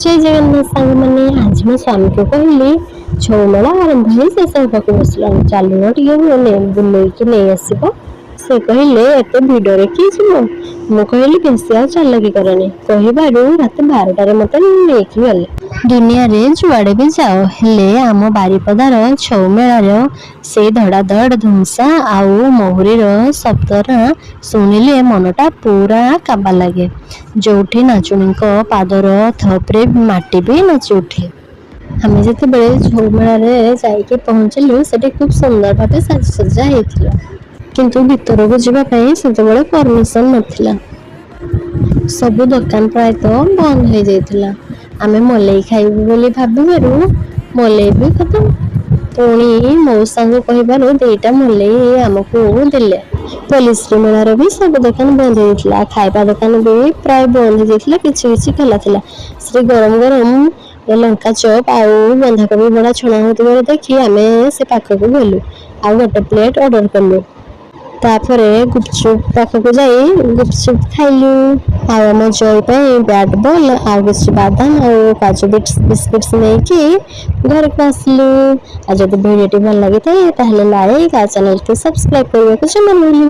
ଜୟ ଜଗନ୍ନାଥ ସାଙ୍ଗମାନେ। ଆଜି ମୋ ସ୍ୱାମୀକୁ କହିଲି, ଛଉ ମେଳା ଆରମ୍ଭ ହେଇ ଶେଷ ହେବାକୁ ବସିଲାଣି, ଚାଲୁନ ଟିକେ ବୁଲେଇକି ନେଇ ଆସିବ। ସେ କହିଲେ, ଏତେ ଭିଡ଼ରେ କିଏ ଯିବ? ମୁଁ କହିଲି, ବେଶୀ ଆଉ ଚାଲାକି କରନି। କହିବାରୁ ରାତି 12ଟାରେ ମତେ ନେଇକି ଗଲେ। ଦୁନିଆରେ ଯୁଆଡ଼େ ବି ଯାଅ, ହେଲେ ଆମ ବାରିପଦାର ଛଉ ମେଳାର ସେଇ ଧଡ଼ାଧଡ଼ ଧୁମସା ଆଉ ମହୁରୀର ଶବ୍ଦର ଶୁଣିଲେ ମନଟା ପୁରା କାବା ଲାଗେ, ଯୋଉଠି ନାଚୁଣୀଙ୍କ ପାଦର ଥପରେ ମାଟି ବି ନାଚି ଉଠେ। ଆମେ ଯେତେବେଳେ ଛଉ ମେଳାରେ ଯାଇକି ପହଞ୍ଚିଲୁ, ସେଠି ଖୁବ୍ ସୁନ୍ଦର ଭାବେ ସାଜସଜ୍ଜା ହେଇଥିଲା। କିନ୍ତୁ ଭିତରକୁ ଯିବା ପାଇଁ ସେତେବେଳେ ପରମିସନ ନଥିଲା। ସବୁ ଦୋକାନ ପ୍ରାୟତଃ ବନ୍ଦ ହେଇଯାଇଥିଲା। ଆମେ ମଲେଇ ଖାଇବୁ ବୋଲି ଭାବିବାରୁ ମଲେଇ ବି ଖତମ। ପୁଣି ମଉସାଙ୍କୁ କହିବାରୁ ଦିଟା ମଲେଇ ଆମକୁ ଦେଲେ। ପଲ୍ଲିଶ୍ରୀ ମେଳାର ବି ସବୁ ଦୋକାନ ବନ୍ଦ ହେଇଯାଇଥିଲା। ଖାଇବା ଦୋକାନ ବି ପ୍ରାୟ ବନ୍ଦ ହେଇଯାଇଥିଲା, କିଛି କିଛି ଖୋଲା ଥିଲା। ସେଠି ଗରମ ଗରମ ଲଙ୍କା ଚପ୍ ଆଉ ବନ୍ଧାକୋବି ବଡ଼ା ଛଣା ହଉଥିବାର ଦେଖି ଆମେ ସେ ପାଖକୁ ଗଲୁ ଆଉ ଗୋଟେ ପ୍ଲେଟ୍ ଅର୍ଡର କଲୁ। ତାପରେ ଗୁପଚୁପ ପାଖକୁ ଯାଇ ଗୁପଚୁପ ଖାଇଲୁ। ଆଉ ଆମ ଜୟ ପାଇଁ ବ୍ୟାଟ୍ ବଲ୍ ଆଉ କିଛି ବାଦାମ ଆଉ କାଜୁ ବିସ୍କୁଟ୍ସ ନେଇକି ଘରକୁ ଆସିଲୁ। ଆଉ ଯଦି ଭିଡ଼ିଓଟି ଭଲ ଲାଗିଥାଏ, ତାହେଲେ ଲାଇକ୍ ଆଉ ଚ୍ୟାନେଲକୁ ସବସ୍କ୍ରାଇବ କରିବାକୁ ଜମା ଭୁଲିବେନି।